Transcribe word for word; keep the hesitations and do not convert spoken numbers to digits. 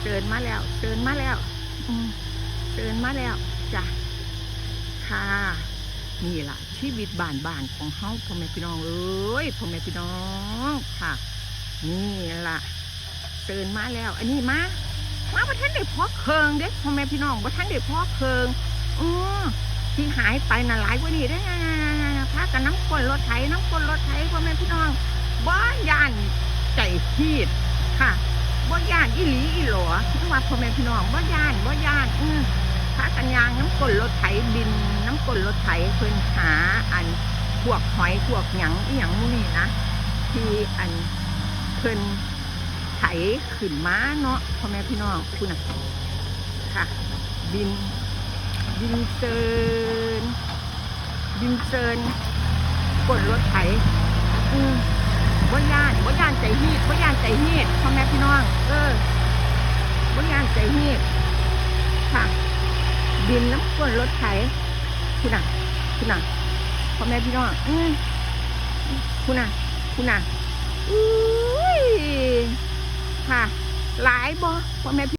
เชิญมาแล้ว เชิญมาแล้ว อืม เชิญมาแล้วจ้ะ ค่ะ นี่ล่ะ ชีวิตบ้านๆ ของเฮา พ่อแม่พี่น้องเอ้ย พ่อแม่พี่น้องค่ะ นี่ล่ะ เชิญมาแล้ว อันนี้มา มาบ่ทันได้พอเครื่องเด้ พ่อแม่พี่น้อง บ่ทันได้พอเครื่อง อือ ที่หายไปน่ะหลายกว่านี้เด้ พากันนำก้นรถไถ นำก้นรถไถ พ่อแม่พี่น้อง บ่ย้านใจฮีดค่ะ บ่ย้านอีหลีอีหลอ จั่งว่าพ่อแม่พี่น้อง บ่ย้าน บ่ย้าน อือ พากันย่างนำก้นรถไถ บินนำก้นรถไถ เพิ่นหาอันพวกหอยพวกหยังอีหยังหมู่นี้นะ ที่อันเพิ่นไถขึ้นมาเนาะ พ่อแม่พี่น้อง พุ้นน่ะ ค่ะ บิน บินเซิน บินเซิน ก้นรถไถ อืม บ่ย้าน บ่ย้านใจฮีด บ่ย้านใจฮีด พ่อแม่พี่น้อง เออ บ่ย้านใจฮีด ค่ะ บินนำก้นรถไถ พุ้นน่ะ พุ้นน่ะ พ่อแม่พี่น้อง อืม พุ้นน่ะ พุ้นน่ะ อุ้ย ค่ะ หลายบ่ พ่อแม่พี่